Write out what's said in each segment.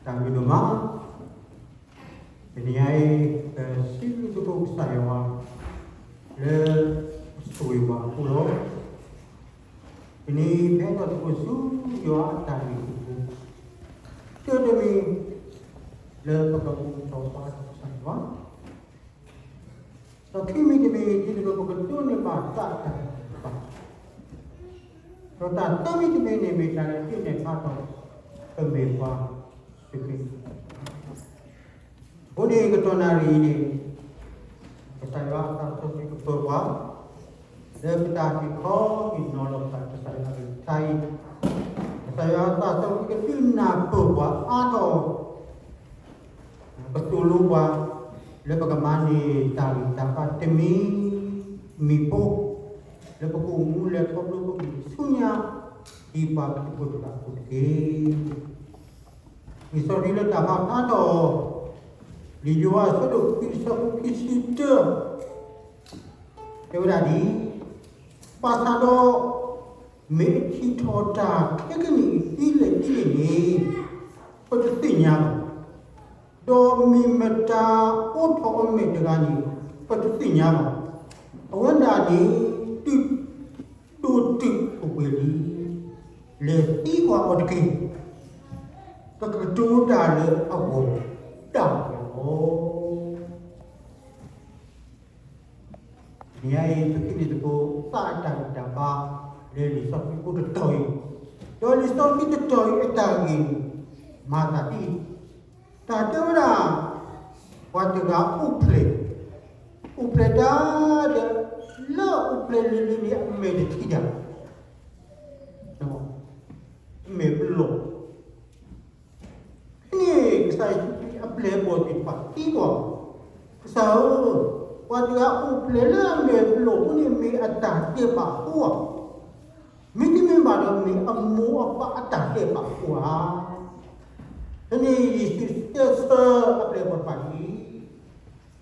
တၢ်ဘျုးဒိၣ်မး, တနံၤအံၤ ပစံးဘျုးသကိးကစၢ်ယွၤ လၢအဆိၣ်ဂ့ၤပှၤအဃိလီၤ. တနံၤအံၤ ပဟဲထီၣ်သကိးဆူယွၤအတၢ်ဂ့ၢ်အပူၤ, တၢ်တမံၤ လၢပကဘူၣ်ထီၣ်ဘါထီၣ်ကစၢ်ယွၤ ဒီးခံမံၤတမံၤ ဒ်သိးဒီးပကဒိးန့ၢ်ဘၣ်သးအတၢ်ဘျုးတဖၣ်, ဒီးတၢ်သၢမံၤတမံၤန့ၣ် မ့ၢ်တၢ်လၢဒုးနဲၣ်ဖျါထီၣ် ပမ့ၢ်ပှၤစူၢ်က့ၤနာ်က့ၤ အဃိန့ၣ် ကတီၢ်နၣ်ရံၣ်အံၤန့ၣ် ကစၢ်ယွၤအသးစီဆှံကပၢၤပှၤ လၢပတၢ်ဟ့ၣ်ခီဟ့ၣ်နီၤလီၤပသး ကစၢ်ယွၤအကလုၢ်ကထါအံၤ, ကစၢ်ယွၤအသးစီဆှံကဒုးနၢ်ပၢၢ်ပှၤအါထီၣ် ကသိၣ်လိပှၤ လၢပကမၤန့ၢ်တၢ်ဂံၢ်တၢ်ဘါတမံၤမံၤဖိ, လၢပကအိၣ်မူလဲၤခီဖျိပကမံၤဆူညါ ဒ်ပှၤခရံာ်ဖိတဂၤအသိးတက့ၢ်. လံာ်စီဆှံလၢတၢ်ဖးဖျါထီၣ် လံာ်ယိၤဟၣ်အဆၢဒိၣ်ခွံ အဆၢဖိခံဆံတၢ တဲဝဲဒၣ်ဒ်အံၤ, ဘၣ်ဆၣ်ဒီး မ့ၢ်အထံၣ်ထီၣ်တၢ်ခဲကနံၣ်အံၤဒ်လဲၣ်ဒ်လဲၣ်န့ၣ် ပတသ့ၣ်ညါဘၣ်, ဒီးမ့ၢ်မတၤအိးထီၣ်အမဲာ်တဂၤန့ၣ် ပတသ့ၣ်ညါဘၣ်. အဝဲဒၣ်န့ၣ် ဒိၣ်တုာ်ခိၣ်ပှဲၤလံ, လဲၤသံကွၢ်အီၤတက့ၢ်, ပကကတိၤတၢ်လၢအဂီၢ်ဒၣ်ဝဲလီၤ. တနံၤအံၤ ပဟံးန့ၢ်သကိး သးအတၢ်ဂံၢ်တၢ်ဘါ လၢလံာ်စီဆှံဖိတတီၤအံၤ, ဒီးလံာ်စီဆှံတတီၤအံၤအတၢ်ဂ့ၢ်န့ၣ် မၤသးဒ်အံၤ, တၢ်တဲဝဲဒၣ် ပှၤတဂၤအိၣ်ဖျဲၣ်, အိၣ်ဖျဲၣ်တၢ်ဒီး လၢအိၣ်ဖျဲၣ်လံၤလံၤန့ၣ် အမဲာ်တထံၣ်တၢ်, အမဲာ်ပလီၢ် ဖဲန့ၣ် ကစၢ်ယ့ၣ်ၡူးခရံာ်အပျဲၢ်အဘီၣ်သ့ၣ်တဖၣ်သံကွၢ်, ကစၢ်ဧၢ, ပှၤတဂၤအိၣ်ဖျဲၣ်လၢအမဲာ်ပလီၢ်အဃိန့ၣ် မ့ၢ်အတၢ်ဒဲးဘးအဃိဧါ, မ့တမ့ၢ်ဘၣ်ဒီး မ့ၢ်အမိၢ်အပၢ်အတၢ်ဒဲးဘးအဃိဧါ. ဖဲန့ၣ်ယ့ၣ်ၡူးတဲဆၢအပျဲၢ်အဘီၣ်တဖၣ်န့ၣ်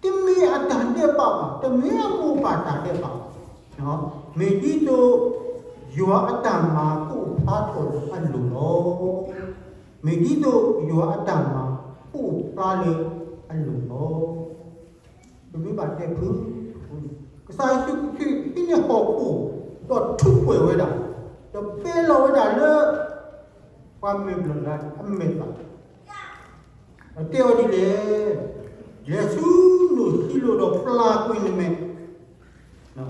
တမ့ၢ်အတၢ်ဒဲးဘးဘၣ်, တမ့ၢ်အမိၢ်အပၢ်တၢ်ဒဲးဘးဘၣ်, မ့ၢ်ဒ်သိးယွၤအတၢ်မၤကအိၣ်ဖျါထီၣ်လၢအလိၤလီၤ. မ့ၢ်ဒ်သိးယွၤအတၢ်မၤကအိၣ်ဖျါလၢအလိၤလီၤ. ပမ့ၢ်ဘၣ်တဲဖု ကစၢ်ယ့ၣ်ၡူးခရံာ်ဟံးန့ၢ်ဟီၣ်ခိၣ် ဒီးထူးပှဲၤဝဲဒၣ်, ဒီးပဲလီၤဝဲဒၣ်လၢ ပှၤမဲာ်ဘျီၣ်တဂၤန့ၣ် အမဲာ်သၣ် ဒီးတဲအီၤဒ်လဲၣ်, လဲၤဆူနိၣ်စံလိၣ်ဒီးပျၢ်ကွံာ်နမဲာ်,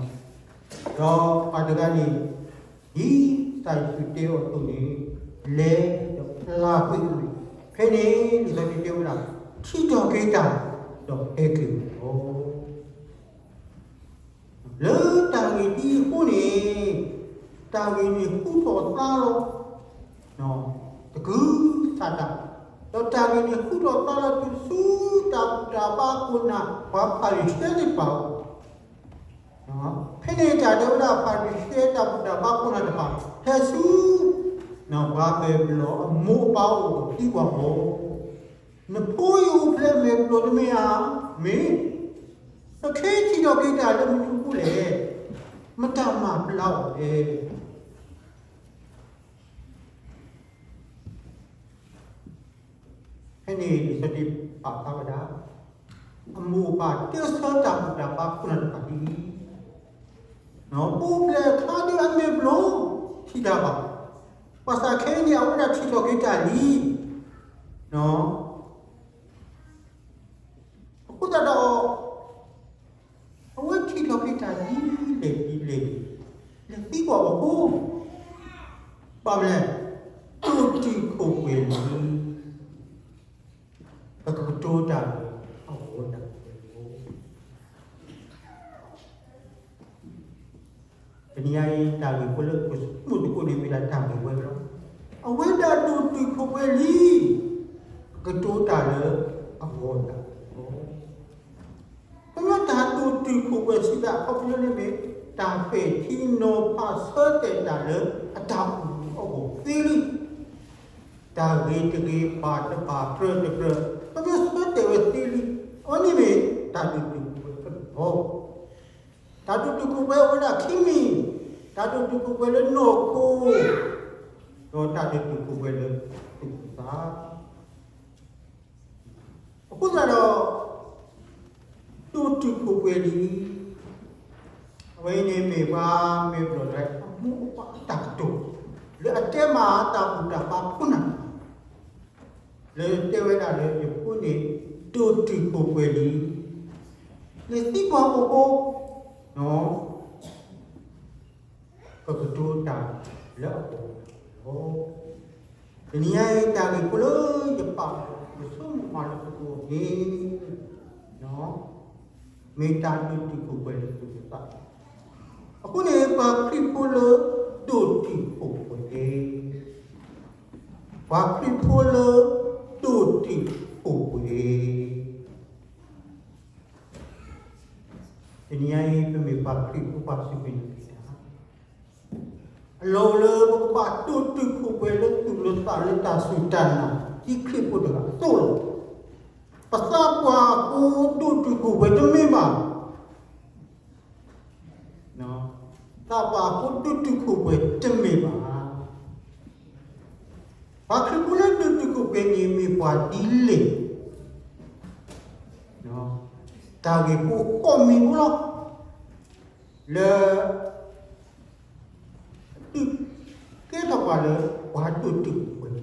ဒီးပှၤတဂၤန့ၣ် ဒ်ကစၢ်ယ့ၣ်ၡူးတဲအီၤအသိးန့ၣ် လဲၤဒီးပျၢ်ကွံာ်အမဲာ်, ဖဲန့ၣ်လံာ်စီဆှံတဲဝဲဒၣ် ထံၣ်ထီၣ်က့ၤတၢ် ဒီးဟဲက့ၤဝဲလီၤ. လၢတၢ်ဂ့ၢ်ဒ်အံၤအဃိန့ၣ် တၢ်ဂ့ၢ်န့ၣ်ဟူထီၣ်သါလီၤ တကုၤဆးဒး, ဒီးတၢ်ဂ့ၢ်န့ၣ်ဟူထီၣ်သါလီၤတုၤဆူတၢ်ဘူၣ်တၢ်ဘါခိၣ်နၢ် ပှၤဖၤရံၤၡဲသ့ၣ်တဖၣ်အအိၣ်, ဖဲန့ၣ်တၢ်တဲဝဲဒၣ်ဖၤရံၤၡဲတၢ်ဘူၣ်တၢ်ဘါခိၣ်နၢ်တဖၣ် ဟဲဆူ ပှၤမဲာ်ဘျီၣ်အမိၢ်အပၢ်အအိၣ်ဒီးသံကွၢ်အီၤ, နဖိအံၤအိၣ်ဖျဲၣ်အမဲာ်ဘျီၣ်တမ့ၢ်ဧါ, မ့ၢ်, နခဲအံၤထံၣ်ထီၣ်က့ၤတၢ်လၢမနုၤအဃိလဲၣ်, မတၤမၤဘျါအီၤလဲၣ်. ဖဲန့ၣ်လံာ်စီဆှံပာ်ဖျါဝဲဒၣ် အမိၢ်အပၢ်တဲဆၢ တၢ်ဘူၣ်တၢ်ဘါခိၣ်နၢ်တဖၣ်ဒ်အံၤ, အိၣ်ဖျဲၣ်အခါဒီးအမဲာ်ဘျီၣ်ထံၣ်တၢ်ဘၣ်, ဘၣ်ဆၣ်ခဲအံၤန့ၣ် အဝဲဒၣ်ထံၣ်ထီၣ်က့ၤတၢ်လံ, အဃိသတးဒီး အဝဲထံၣ်ထီၣ်က့ၤတၢ်ဒ်လဲၣ်ဒ်လဲၣ်, လဲၤသံကွၢ်အီၤအဃိ, ဘၣ်မနုၤလဲၣ်, ဒိၣ်တုာ်ခိၣ်ပှဲၤလံ, ပကကတိၤတၢ်လၢအဂီၢ်ဒၣ်ဝဲလီၤ. တနံၤအံၤ တၢ်ဂ့ၢ်ဖိလၢပကမူၣ်သကိးန့ၣ် မ့ၢ်ဒၣ်တၢ်ဂ့ၢ်ဝဲလီၤ. အဝဲဒၣ်ဒိၣ်တုာ်ခိၣ်ပှဲၤလံ, ပကတိၤတၢ်လၢအဂီၢ်ဒၣ်ဝဲလီၤ. ခီဖျိတၢ်ဒိၣ်တုာ်ခိၣ်ပှဲၤစံးတၢ်အခီပညီန့ၣ်မ့ၢ် တၢ်ပဲာ်ထံနီၤဖးဆၢတဲာ်တၢ်လၢအတၢ်အိၣ်မူအဂီၢ်သ့လံ. တၢ်ဂ့ၤတဂ့ၤ ဘၣ်တဘၣ် ပြၢတပြၢ ခီဖျိဆၢတဲာ်ဝဲသ့လံ. အဝဲန့ၣ်မ့ၢ် တၢ်ဒိၣ်တုာ်ခိၣ်ပှဲၤအသီ, တၢ်ဒိၣ်တုာ်ခိၣ်ပှဲၤအိၣ်ဝဲဒၣ်ခံမံၤ, တၢ်ဒိၣ်တုာ်ခိၣ်ပှဲၤလၢနီၢ်ခိ, ဒီးတၢ်ဒိၣ်တုာ်ခိၣ်ပှဲၤလၢသူၣ်သး အဃိသတးဒီး ဒိၣ်တုာ်ခိၣ်ပှဲၤလံ, အဝဲအံၤန့ၣ်မ့ၢ်ပှၤမ့ၢ်ဘျီၣ်ဒဲး အမိၢ်အပၢ်အတၢ်ကတိၤ လၢအတဲမၤတၢ်ဘူၣ်တၢ်ဘါခိၣ်နၢ် လၢတဲဝဲဒၣ်လၢယဖိန့ၣ် ဒိၣ်တုာ်ခိၣ်ပှဲၤလံ, နသံကွၢ်အိၣ်ဃိ ပကတိၤတၢ်လၢအဂီၢ်လီၤ. တနံၤညါအံၤ တၢ်ဂ့ၢ်ဖိလၢယပာ် ယဆိကမိၣ်မၤလၢပကိးန့ၣ် မ့ၢ်တၢ်ဒိၣ်တုာ်ခိၣ်ပှဲၤလၢသူၣ်လၢသး. အဃိန့ၣ် ပှၤခရံာ်ဖိလၢဒိၣ်တုာ်ခိၣ်ပှဲၤန့ၣ် ပှၤခရံာ်ဖိလၢဒိၣ်တုာ်ခိၣ်ပှဲၤ တနံၤညါအံၤ ပမ့ၢ်ပှၤခရံာ်ဖိ ပှၤစူၢ်က့ၤနာ်က့ၤတၢ် အလီၢ်အိၣ်လၢပကဘၣ်ဒိၣ်တုာ်ခိၣ်ပှဲၤလၢသူၣ်လၢသးလၢတၢ်စူၢ်တၢ်နာ် ဒ်ခရံာ်ဖိတဂၤအသိးလီၤ. ပသးပှၢ်အဃိဒိၣ်တုာ်ခိၣ်ပှဲၤတမ့ၢ်ဘၣ်. သးပှၢ်အဃိဒိၣ်တုာ်ခိၣ်ပှဲၤတမ့ၢ်ဘၣ်. ပှၤခရံာ်ဖိလၢဒိၣ်တုာ်ခိၣ်ပှဲၤန့ၣ်မ့ၢ်ပှၤဒ်လဲၣ်. တၢ်ဂ့ၢ်ဖိဃိးမံၤဖိလီၤ. လၢ သုကဲထီၣ်ပှၤလၢပှၤဒိၣ်တုာ်ခိၣ်ပှဲၤ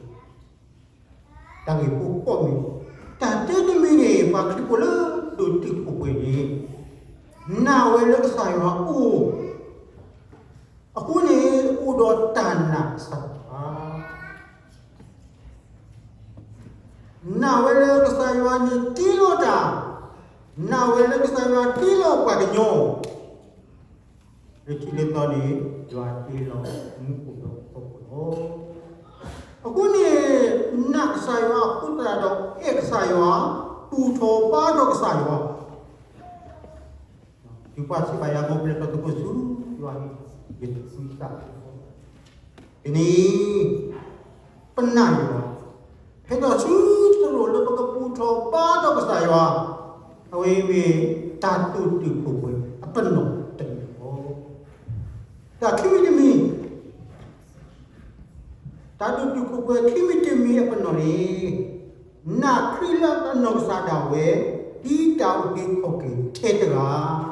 တၢ်ဂ့ၢ်ဖိဃိးမံၤ, တၢ်တမံၤန့ၣ် ပှၤခရံာ်ဖိလၢဒိၣ်တုာ်ခိၣ်ပှဲၤန့ၣ် နာ်ဝဲလၢကစၢ်ယွၤအိၣ်, အဃိန့ၣ် အိၣ်ဒီးတၢ်နာ်ကစၢ်ယွၤ, နာ်ဝဲလၢကစၢ်ယွၤန့ၣ်တ့လီၤတၢ်, နာ်ဝဲလၢကစၢ်ယွၤတ့လီၤပှၤကညီ လၢထံးလၢသီန့ၣ် ယွၤတ့လီၤမူခိၣ်ဒီးဟီၣ်ခိၣ်လီၤ. အဃိန့ၣ် နာ်ကစၢ်ယွၤအဃိသတးဒီး အဲၣ်ကစၢ်ယွၤ ဘူၣ်ထီၣ်ဘါထီၣ်ကစၢ်ယွၤ, တုၤပှၤစံးဘၣ်ယၤ မ်ပလဲၤထီၣ်သကိးဆူယွၤအဟံၣ် ယတသံစၢ် တနံၤ ပနာ်ယွၤ, ဟဲထီၣ်ဆူသရိာ်လၢပကဘူၣ်ထီၣ်ဘါထီၣ်ကစၢ်ယွၤ, အဝဲမ့ၢ်တၢ်ဒိၣ်တုာ်ခိၣ်ပှဲၤအပနီၣ်တမံၤလီၤ. တၢ်ခံမံၤတမံၤ, တၢ်ဒိၣ်တုာ်ခိၣ်ပှဲၤခံမံၤတမံၤအပနီၣ်န့ၣ်, နာ်ခရံာ်လၢအနီၢ်ကစၢ်ဒၣ်ဝဲ ဒ်တၢ်အုၣ်က့ၤခီၣ်က့ၤထဲတဂၤ,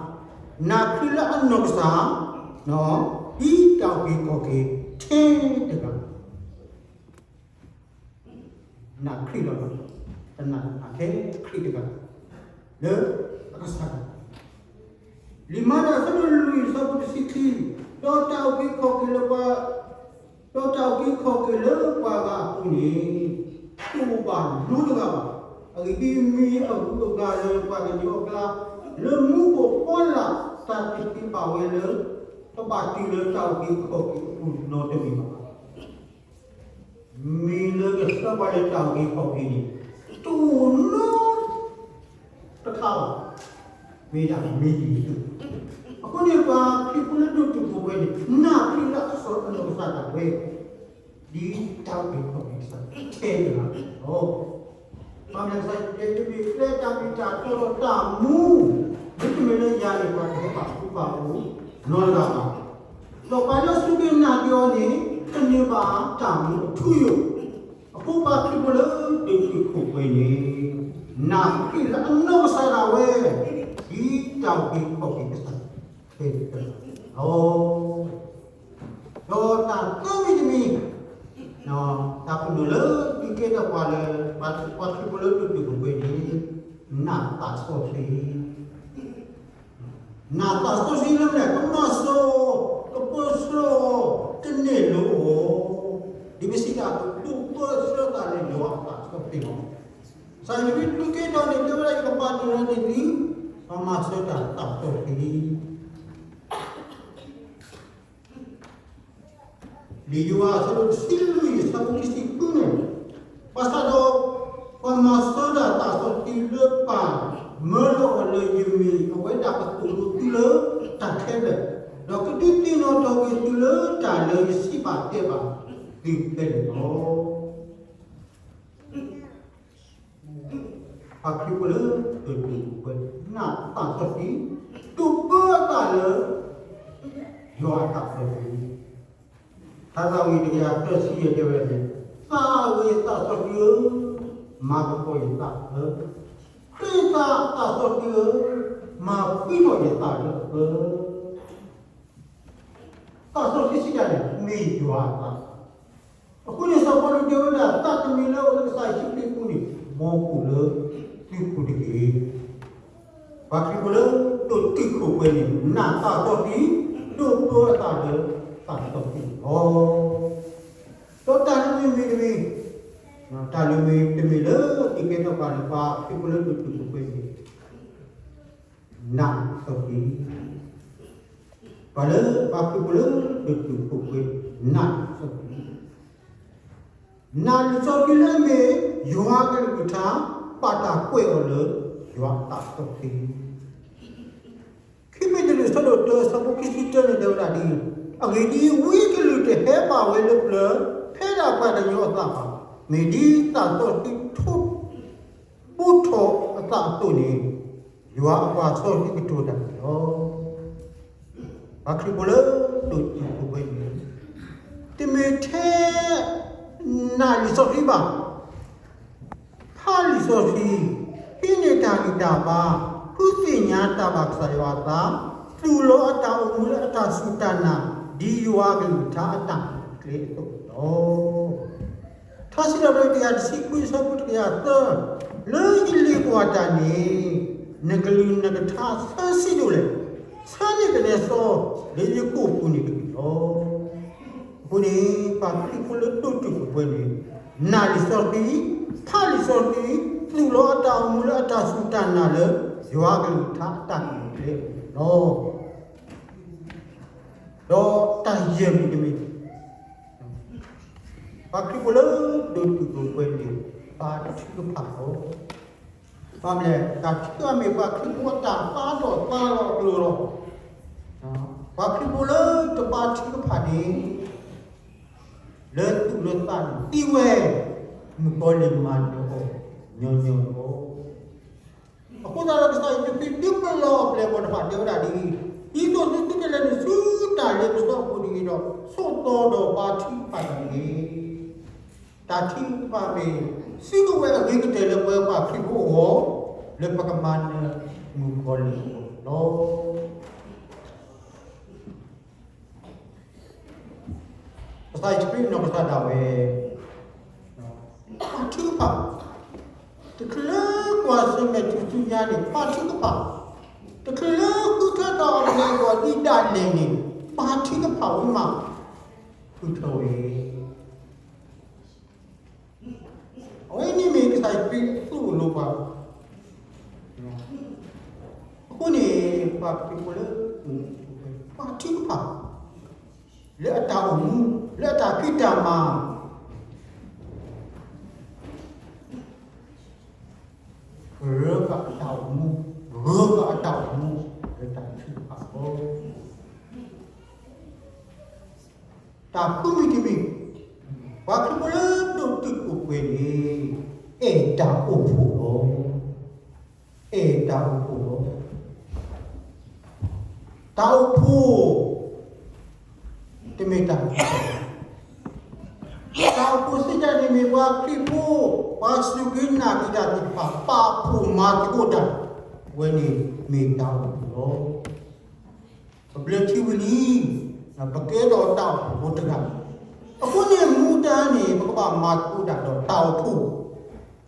နာ်ခရံာ်လၢအနီၢ်ကစၢ် ဒ်တၢ်အုၣ်က့ၤခီၣ်က့ၤထဲတဂၤ နာ်ခရံာ်လီၤ. တနာ်ထဲခရံာ်တဂၤ လၢအကစၢ်ဒၣ်ဝဲ. လံာ်မၤတၢ်အဆၢဒိၣ်လွံၢ်အဆၢဖိတဆံခံ, ဒီးတၢ်အုၣ်က့ၤခီၣ်က့ၤလၢပှၤ ဒီးတၢ်အုၣ်က့ၤခီၣ်က့ၤလၢပှၤဂၤအပူၤန့ၣ် တအိၣ်ဘၣ်နီတဂၤဘၣ်. အဂ့ၢ်ဒ်အံၤ, မ့ၢ်အဂုၤအဂၤလၢပှၤကညီအကျါ လၢမူခိၣ်ဖီလာ် တၢ်တ့ၢ်ဘၣ်ဝဲလၢ ကဘၣ်တုၤလၢတၢ်အုၣ်က့ၤခီၣ်က့ၤအပူၤနီတမံၤဘၣ်. မ့ၢ်လၢကဆှၢပှၤလၢတၢ်အုၣ်က့ၤခီၣ်က့ၤန့ၣ် တအိၣ်နီတခါဘၣ်. မ့ၢ်ဒၣ်မ့ၢ်ဒ်န့ၣ်. အဃိန့ၣ် ပှၤခရံာ်ဖိလၢဒိၣ်တုာ်ခိၣ်ပှဲၤန့ၣ် နာ်ခရံာ်လၢအကစၢ်အနီၢ်ကစၢ်ဒၣ်ဝဲ ဒ်တၢ်အုၣ်က့ၤခီၣ်က့ၤကစၢ်ထဲတဂၤန့ၣ်လီၤ. ဘၣ်မနုၤကစၢ်ယွၤတဲ ယမ့ၢ်ကျဲတၢ်မ့ၢ်တၢ်တီဒီးတၢ်မူ, မ့တမ့ၢ်လၢယၤန့ၣ် ပှၤတဟဲဘၣ်ဃူဘၣ်ဖိးနီတဂၤဘၣ်. ဒီးပှၤလၢအစူၢ်က့ၤနာ်က့ၤအီၤန့ၣ် ကန့ၢ်ဘၣ်တၢ်မူအထူအယိာ်. အဃိပှၤခရံာ်ဖိလၢဒိၣ်တုာ်ခိၣ်ပှဲၤန့ၣ် နာ်ခရံာ်လၢအနီၢ်ကစၢ်ဒၣ်ဝဲ ဒ်တၢ်အုၣ်က့ၤခီၣ်က့ၤကစၢ်ထဲတဂၤန့ၣ်လီၤ. ဒီးတၢ်သၢမံၤတမံၤ, တၢ်ပနီၣ်လၢဒုးကဲထီၣ်ပှၤလၢ ပှၤခရံာ်ဖိလၢဒိၣ်တုာ်ခိၣ်ပှဲၤန့ၣ် နာ်သးစီဆှံ, နာ်သးစီဆှံလၢမနုၤလဲၣ်, ကမၤစၢၤအီၤ, ကပၢဆှၢအီၤ, ကနဲၣ်လိအီၤ, ဒ်ပစံးတၢ်အသိး ဒိးပၢဆှၢသးလၢယွၤအသးစီဆှံလီၤ. ကစၢ်ယ့ၣ်ၡူးခရံာ်ဒုးကဲထီၣ်န့ၣ် တဲဝဲဒၣ် ယကပာ်တ့ၢ်လၢနသးန့ၣ် ပမၤစၢၤတၢ်သးစီဆှံ လံာ်ယိၤဟၣ်အဆၢဒိၣ်တဆံလွံၢ်အဆၢဖိခံဆံဃုန့ၣ်, ဘၣ်ဆၣ်ဒီး ပှၤမၤစၢၤတၢ်သးစီဆှံလၢပၢ်မၢလီၤအီၤလၢယမံၤ အဝဲဒၣ်ကသိၣ်လိသုလၢတၢ်ခဲလၢာ်, ဒီးကဒုးသ့ၣ်နီၣ်ထီၣ်က့ၤသုလၢတၢ်လၢယစံးဘၣ်တဲဘၣ်သုခဲလၢာ်လီၤ. ပှၤခရံာ်ဖိလၢဒိၣ်တုာ်ခိၣ်ပှဲၤ နာ်သးစီဆှံ, ဒိးပၢအသးလၢ ယွၤအသးစီဆှံ, ထါသးဝံၣ်တကယၤသၢဆံယဲၢ်တဲဝဲဒၣ်, သးအဂ့ၤသးစီဆှံဧၢ, မၤကပီၤယသးဧၢ, ခရံာ်သး သးစီဆှံဧၢ, မၤဖှံထီၣ်ယသးလၢအဃၢ, သးစီဆှံစံးဒၣ်န့ၣ် မ့ၢ်ယွၤအသး. အဃိန့ၣ် စီၤပီလူးတဲဝဲဒၣ် သးတမံၤလၢအအိၣ်လၢကစၢ်ယ့ၣ်ၡူးခရံာ်အပူၤန့ၣ် မ်အိၣ်လၢသုပူၤတက့ၢ်. ပှၤခရံာ်ဖိလၢဒိးတုာ်ခိၣ်ပှဲၤန့ၣ် နာ်သးစီဆှံ, ဒိးပၢအသးလၢသးစီဆှံန့ၣ်လီၤ. ဒီးတၢ်လၢမ့ၢ်တမံၤ, တၢ်လၢမ့ၢ်တမံၤလၢအကဲထီၣ်ပှၤန့ၣ် ပှၤခရံာ်ဖိလၢဒိးတုာ်ခိၣ်ပှဲၤန့ၣ် နာ်စီဆှံ, ပှၤလၢ ပှၤခရံာ်ဖိလၢဒိးတုာ်ခိၣ်ပှဲၤ နာ်စီဆှံ, နာ်လံာ်စီဆှံလၢအမ့ၢ်ယွၤအကလုၢ်ကထါ, ဘၣ်တၢ်ကွဲးအီၤလၢယွၤအသးစီဆှံ. ခံပ့းတရူး အဆၢဒိၣ်တၢ အဆၢဖိခံဆံတၢန့ၣ် တဲဝဲဒၣ်ဒ်အံၤ, အဂ့ၢ်ဒ်အံၤ, ဝံအကလုၢ်တဟဲဘၣ်ဝဲလၢပျၢၤ ဖဲဒၣ်ပှၤကညီအသးဘၣ်, မ့ၢ်ဒ်သးစီဆှံထိ ဘိးထီၣ်အသးအသိးန့ၣ်, ယွၤအပှၤစီဆှံကတိၤတၢ်န့ၣ်လီၤ. ပှၤခရံာ်ဖိလၢဒိးတုာ်ခိၣ်ပှဲၤန့ၣ်, တမ့ၢ်ထဲ နာ်လံာ်စီဆှံဘၣ်, ဖးလံာ်စီဆှံ, ဟံးန့ၢ်တၢ်ဂံၢ်တၢ်ဘါ, ဃုသ့ၣ်ညါတၢ်ဘၣ်ကစၢ်ယွၤအသး, သူၣ်လီၤအတၢ်အိၣ်မူလၢအတၢ်စူၢ်တၢ်နာ်, ဒ်ယွၤအကလုၢ်ကထါအတၢ်ကျဲၤအသိးန့ၣ်လီၤ. ထါစံးထီၣ်ပတြၢၤ တကယၤတဆံခွံ အဆၢဖိတကယၤသၢ, လၢယလံၤကွၢ်တၢ်န့ၣ်, နကလုၢ်နကထါဆၢဆံးဒိၣ်လဲၣ်, ဆၢန့ၢ်ကနဲစီ လၢယကိာ်ပူၤန့ၣ်တက့ၢ်လီၤ. အဃိန့ၣ် ပှၤခရံာ်ဖိလၢဒိးတုာ်ခိၣ်ပှဲၤန့ၣ်, နာ်လံာ်စီဆှံ, ဖးလံာ်စီဆှံ, သူၣ်လီၤအတၢ်အိၣ်မူလၢအတၢ်စူၢ်တၢ်နာ်လၢ ယွၤအကလုၢ်ကထါအတၢ်ကျဲၤအသိးန့ၣ်လီၤ. ဒီးတၢ်ယဲၢ်မံၤတမံၤ, ပှၤခရံာ်ဖိလၢဒိးတုာ်ခိၣ်ပှဲၤန့ၣ် ဘါထုကဖၣ်လီၤ. ဘၣ်မနုၤလဲၣ်, တၢ်ထုကဖၣ်မ့ၢ်ပှၤခရံာ်ဖိအတၢ်သါထီၣ်သါလီၤအကျိၤလီၤ. ပှၤခရံာ်ဖိလၢတဘါထုကဖၣ်န့ၣ်, လၢသူၣ်လၢသးန့ၣ်သံဝဲ, မုၣ်ကီၤလံၢ်မၤနၢၤအီၤညီညီလီၤ. အဃိသတးဒီး ကစၢ်ယ့ၣ်ၡူးခရံာ်ဒုးပလီၢ်အပျဲၢ်အဘီၣ်တဖၣ် တဲဝဲဒၣ်ဒ်အံၤ, ဒ်သိးသုသုတလဲၤနုာ်ဆူတၢ်လ့ပစီအပူၤတဂ့ၤဒီး, ဆိးသီဒီးဘါထုကဖၣ်တဂ့ၤ. တၢ်ထုကဖၣ်မ့ၢ် စုကဝဲၤအဂ့ၤကတၢၢ်လၢပဝဲပှၤခရံာ်ဖိအဂီၢ်, လၢပကမၤနၢၤမုၣ်ကီၤလံၢ်အဂီၢ်န့ၣ်လီၤ. ကစၢ်ယ့ၣ်ၡူးခရံာ်အနီၢ်ကစၢ်ဒၣ်ဝဲ, ဘါထုကဖၣ်, တချုးလၢကွၢ်ဆၢၣ်မဲာ်ထူၣ်စုညါန့ၣ် ဘါထုကဖၣ်, တချုးလၢဃုထၢတၢ်အီၣ်တၢ်အီဒ်ဒၣ်လဲာ်န့ၣ် ဘါထုကဖၣ်ဝံၤမး, ဃုထၢဝဲ အဝဲန့ၣ်မ့ၢ်ကစၢ်ယ့ၣ်ၡူးခရံာ်အသိၣ်လိပှၤ, အဃိန့ၣ် ပှၤခရံာ်ဖိလၢ ဘါထုကဖၣ် လၢအတၢ်အိၣ်မူ, လၢအတၢ်ဖံးတၢ်မၤ, ကရၢဘၣ်အတၢ်အိၣ်မူ, ဂၢၤဘၣ်အတၢ်အိၣ်မူ လၢတၢ်ထုကဖၣ်အဃိ တၢ်ဃုမံၤတမံၤ, ပှၤခရံာ်ဖိလၢဒိးတုာ်ခိၣ်ပှဲၤန့ၣ် အဲၣ်တၢ်အိၣ်ဖှိၣ်လီၤ. အဲၣ်တၢ်အိၣ်ဖှိၣ်လီၤ. တၢ်အိၣ်ဖှိၣ် တမ့ၢ်တၢ်, တၢ်အိၣ်ဖှိၣ်စံးတၢ်န့ၣ်မ့ၢ်ပှၤခရံာ်ဖိ, ပှၤစူၢ်က့ၤနာ်က့ၤတၢ်သ့ၣ်တဖၣ် ပာ်ဖှိၣ်မၤသကိးတၢ်, အဝဲန့ၣ်မ့ၢ်တၢ်အိၣ်ဖှိၣ်လီၤ. ပဘျၢထံဝံၤလံ, ပကဲထီၣ်တၢ်အိၣ်ဖှိၣ်ဖိတဂၤ, အဃိန့ၣ်မူဒါန့ၣ် ပကဘၣ်မၤသကိးတၢ်ဒီးတၢ်အိၣ်ဖှိၣ်,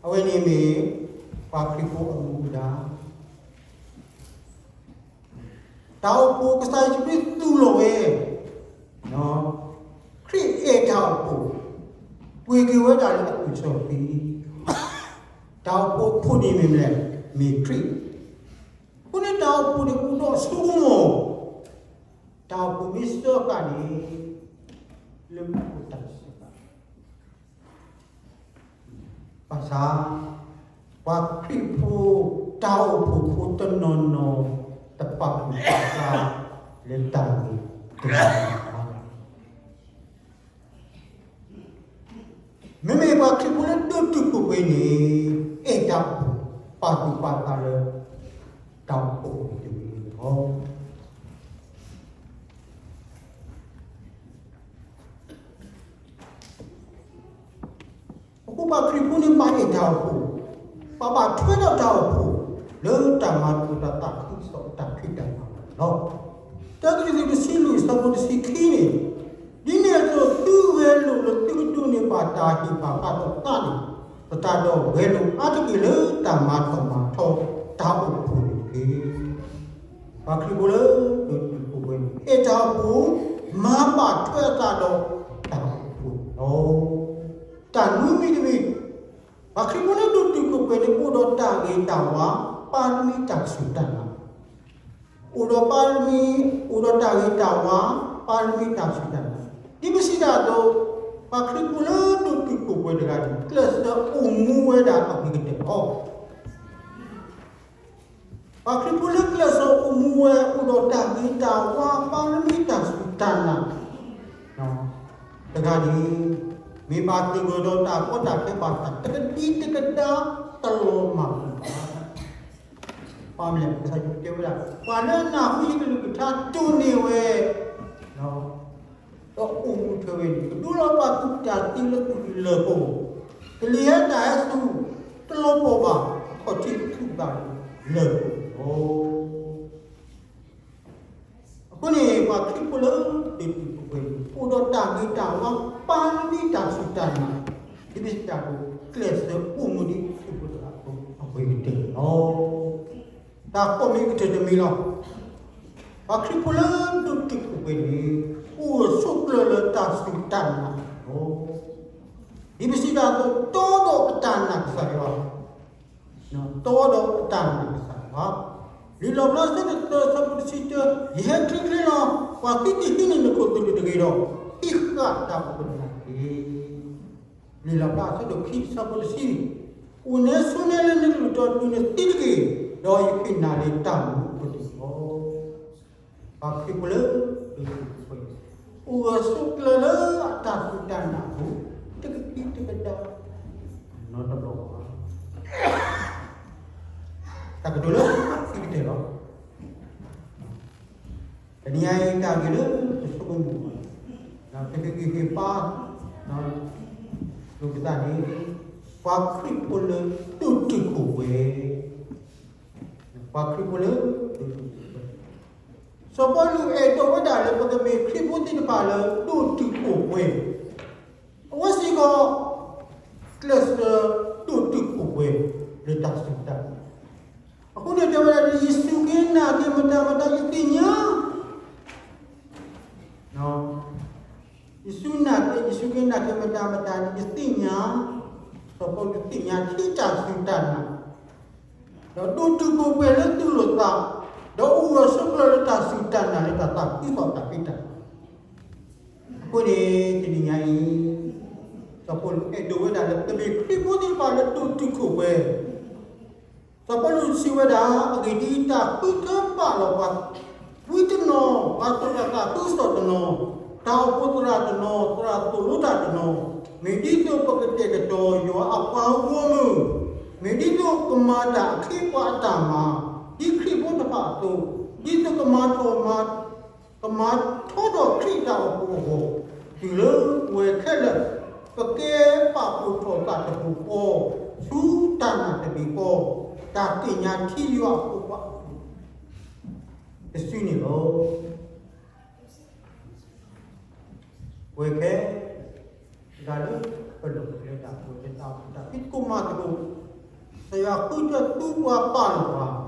အဝဲန့ၣ်မ့ၢ် ပှၤခရံာ်ဖိအမူဒါ တၢ်အိၣ်ဖှိၣ်ကစၢ်ယ့ၣ်ၡူးခရံာ်သူၣ်လီၤဝဲ, ခရံာ်အဲၣ်တၢ်အိၣ်ဖှိၣ်, ပှ့ၤက့ၤဝဲဒၣ်လၢအသွံၣ်စီဆှံ, တၢ်အိၣ်ဖှိၣ်အခိၣ်န့ၣ်မ့ၢ်မနုၤလဲၣ်, မ့ၢ်ခရံာ်, အဃိန့ၣ်တၢ်အိၣ်ဖှိၣ်န့ၣ်အိၣ်ဒီးအစိကမီၤ, တၢ်အိၣ်ဖှိၣ်မ့ၢ်စၢဃာ်န့ၣ်, လၢမူခိၣ်တၢ်စၢဃာ် ဘၣ်ဆၣ်, ပှၤခရံာ်ဖိတၢ်အိၣ်ဖှိၣ်ဖိတနီၤနီၤ တပာ်သူၣ်ပာ်သးလၢတၢ်ဂ့ၤတဂ့ၤဘၣ်. မ့မ့ၢ်ပှၤခရံာ်ဖိလၢဒိးတုာ်ခိၣ်ပှဲၤန့ၣ် အဲၣ်တၢ်အိၣ်ဖှိၣ် ပာ်သူၣ်ပာ်သးလၢ တၢ်အိၣ်ဖှိၣ်တဂ့ၤန့ၣ်လီၤ. အဃိပှၤခရံာ်ဖိန့ၣ် ပာ်အဲၣ်တၢ်အိၣ်ဖှိၣ်, ပဘၣ်ထွဲဒီးတၢ်အိၣ်ဖှိၣ်, လၢတၢ်မၤသကိးတၢ်သးခုကစီၣ်အတၢ်ဖံးတၢ်မၤလီၤ. တၢကရံၣ်သူးတဆံလွံၢ်အဆၢဖိတဆံခံန့ၣ်, ဒ်န့ၣ်အသိး သုဂဲၤလိာ်လၢသုကဒိးန့ၢ်ဘၣ်တၢ်ဟ့ၣ်ပာ်ဖျါထီၣ်သးန့ၣ်, ပသးဒီးဂဲၤလိာ်အါတက့ၢ်လၢတၢ်မၤထီၣ်မၤထီတၢ်အိၣ်ဖှိၣ်န့ၣ်တက့ၢ်. ပှၤခရံာ်ဖိလၢဒိးတုာ်ခိၣ်ပှဲၤန့ၣ် ဟ့ၣ်တၢ်အိၣ်ဖှိၣ် မၤဘၣ်ထွဲအသးဒီးတၢ်အိၣ်ဖှိၣ်န့ၣ်လီၤ. တၢ်နွံမံၤတမံၤ, ပှၤခရံာ်ဖိလၢဒိးတုာ်ခိၣ်ပှဲၤန့ၣ် အိၣ်ဒီးတၢ်ဂ့ၤတၢ်ဝါ, ပါရမံၤတၢ်စူၢ်တၢ်နာ်, အိၣ်ဒီးပါရမံၤ, အိၣ်ဒီးတၢ်ဂ့ၤတၢ်ဝါ, ပါရမံၤတၢ်စူၢ်တၢ်နာ်, ဒ်ပစံးတၢ်အသိး, ပှၤခရံာ်ဖိလၢဒိးတုာ်ခိၣ်ပှဲၤတဂၤန့ၣ် ကျဲးစၢးအိၣ်မူဝဲဒၣ်အဂ့ၤကတၢၢ်လီၤ. ပှၤခရံာ်ဖိလၢကျဲးစၢးအိၣ်မူဝဲ အိၣ်ဒီးတၢ်ဂ့ၤတၢ်ဝါ ပါရမံၤတၢ်စူၢ်တၢ်နာ် တဂၤန့ၣ်, မ့ၢ်ဘၣ်သဂၢၢ်ဒီးတၢ်ကီတၢ်ခဲဘၣ်ဆၣ် တကဒံတကဒါ တလီၤမၢ်ဘၣ်. ဘၣ်မနုၤလဲၣ်, ကစၢ်ယွၤတဲဝဲဒၣ် ပှၤလၢအနၢ်ဟူယကလုၢ်ကထါ တိၢ်န့ၢ်ဝဲ ဒီးအိၣ်မူထွဲဝဲန့ၣ် ကဒိလီၤဘၣ်သုတၢ်သံလၢသူၣ်လၢာ်ပူၤ, ကလံၤဟဲတၢ်ဟဲဆူၣ် တလီၤပှီၢ်ဘၣ် အခီၣ်ထံးသူၣ်ဘၣ်လၢလၢၢ်ပူၤလီၤ. အဃိန့ၣ် ပှၤခရံာ်ဖိလၢဒိးတုာ်ခိၣ်ပှဲၤန့ၣ် အိၣ်ဒီးတၢ်ဂ့ၤတၢ်ဝါ ပါရမံၤတၢ်စူၢ်တၢ်နာ်, ဒ်ပစံးတၢ်အသိး ကျဲးစၢးအိၣ်မူဒ်ခရံာ်ဖိတဂၤအသိး အဂ့ၤကတၢၢ်န့ၣ်လီၤ. တၢ်ဃိးမံၤကတၢၢ်တမံၤလီၤ. ပှၤခရံာ်ဖိလၢဒိးတုာ်ခိၣ်ပှဲၤန့ၣ် အိၣ်ဂၢၢ်ဆိးကျၢၤလၢတၢ်စူၢ်တၢ်နာ်န့ၣ်လီၤ. ဒ်ပစံးတၢ်အသိး တီဒီးအတၢ်နာ်ကစၢ်ယွၤ, တီဒီးအတၢ်နာ်ကစၢ်ယွၤ, လံာ်လီၣ်ဖျါအဆၢဒိၣ်သၢ အဆၢဖိတဆံတၢ, ယဟဲချ့ချ့လီၤ. ပှၤသုတဟံးန့ၢ်နခိၣ်သလုးတဂ့ၤဒီး, ဟံးဃာ်တၢ်အိၣ်ဖှိၣ်တဂ့ၤ. လံာ်လီၣ်ဖျါအဆၢဒိၣ်ခံ အဆၢဖိတဆံ, အိၣ်နဲဆိးနဲလၢနကလုၢ်တီ တုၤနသံတက့ၢ်, ဒီးယဃ့နၤလၢတၢ်မူအပူၤန့ၣ်လီၤ. ပှၤခရံာ်ဖိလၢဒိးတုာ်ခိၣ်ပှဲၤ, အိၣ်ဂၢၢ်ဆိးကျၢၤလၢအတၢ်စူၢ်တၢ်နာ်အပူၤ, တကဒံတကဒါ နီတဘျီဘၣ်. တၢ်ကတိၤလၢခံကတၢၢ်လီၤ. တနံၤအံၤ တၢ်ဂ့ၢ်လၢပဆိကမိၣ်, ပကဟ့ၣ်ဂံၢ်ဟ့ၣ်ဘါလိာ်ပသးန့ၣ်, ပှၤခရံာ်ဖိလၢဒိးတုာ်ခိၣ်ပှဲၤ, ပှၤခရံာ်ဖိလၢဒိးတုာ်ခိၣ်ပှဲၤ, စီၤပီလူးအဲၣ်ဒိးဝဲဒၣ်လၢပကမ့ၢ်ခရံာ်ဖိသ့ၣ်တဖၣ်လၢဒိးတုာ်ခိၣ်ပှဲၤ, အဝဲစ့ၢ်ကီး ကျဲးစၢးဒိးတုာ်ခိၣ်ပှဲၤလၢတၢ်စူၢ်တၢ်နာ်. အဃိန့ၣ်တဲဝဲဒၣ် ယစူၢ်က့ၤနာ်က့ၤမတၤမတၤ ယသ့ၣ်ညါ ယစူၢ်နာ်က့ၤ, ယစူၢ်က့ၤနာ်က့ၤမတၤမတၤန့ၣ် ယသ့ၣ်ညါ, စီၤပီလူးသ့ၣ်ညါထံတၢ်စူၢ်တၢ်နာ်, ဒီးဒိးတုာ်ခိၣ်ပှဲၤလၢသူၣ်လၢသး, ဒီးအိၣ်ဂၢၢ်ဆိးကျၢၤလၢတၢ်စူၢ်တၢ်နာ်လၢတၢ်သးခုကစီၣ်တၢ်ဖံးတၢ်မၤ. အဃိန့ၣ် တနံၤညါအံၤ စီၤပီလူးအဲၣ်ဒိးဝဲဒၣ်လၢ ပမ့ၢ်ခရံာ်ဖိသ့ၣ်တဖၣ်လၢဒိးတုာ်ခိၣ်ပှဲၤ စီၤပီလူးစံးဝဲဒၣ်, အဂ့ၢ်ဒ်အံၤ, တၢ်ဃုထၢပာ်လီၤပှၤဝံတနီၤ, ပှၤသူၣ်ဘီၣ်သးခုကစီၣ်တနီၤ, တၢ်အိၣ်ဖှိၣ်သရၣ်တနီၤ, သရၣ်သိၣ်လိတၢ်တနီၤ, မ့ၢ်ဒ်သိးပကတဲာ်ကတီၤယွၤအပှၤဂီၢ်မုၢ်, မ့ၢ်ဒ်သိးကမၤတၢ်အခ့အပှၤအတၢ်မၤ, ဒ်ခရံာ်ဖိတဖၣ်အသိး, ဒ်သိးကမၤထီၣ်မၤ ကမၤထီထီၣ်ခရံာ်တၢ်အိၣ်ဖှိၣ်အဂီၢ်, တုၤလၢပဝဲခဲလၢာ် ပကဲပာ်ဖှိၣ်ထီၣ်သးတပူၤဃီ, ဆူတၢ်နာ်တမံၤဃီ, တၢ်သ့ၣ်ညါထံယွၤအဖိခွါအပူၤတစုန့ၣ်လီၤ. ပဝဲခဲ တဂၤလၢပလိၣ်ပကျဲတၢ်အိၣ်ဖှိၣ်တၢ်အိၣ်ဖှိၣ်တၢ်ဖံးသကိးမၤသကိး, ကစၢ်ယွၤဃုထၢသူပှၤပာ်လီၤပှၤ,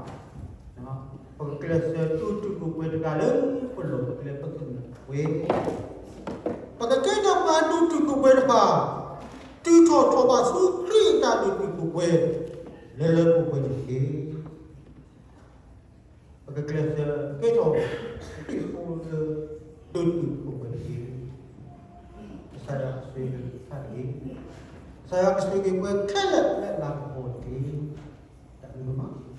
ပကကျဲးစၢးဒိးတုာ်ခိၣ်ပှဲၤတဂၤလၢပလိၣ်ပကျဲပသနၢၣ်ဝဲ, ပကကဲထီၣ်ပှၤဒိးတုာ်ခိၣ်ပှဲၤတဖၣ်, တုၤထီၣ်ထီၣ်ဘးဆူခရံာ်အတၢ်ဒိးတုာ်ခိၣ်ပှဲၤ လၢလၢပှဲၤပှဲၤန့ၣ်တက့ၢ်. ပကကျဲးစၢးကဲထီၣ် ခရံာ်ဖိလၢ ဒိးတုာ်ခိၣ်ပှဲၤတက့ၢ်. ကစၢ်ယွၤကဆိၣ်ဂ့ၤက့ၤပှၤတက့ၢ်. ကစၢ်ယွၤကဆိၣ်ဂ့ၤက့ၤပှၤခဲလၢာ်လၢအလၤကပီၤတက့ၢ်. တၢ်ဘျုးမး.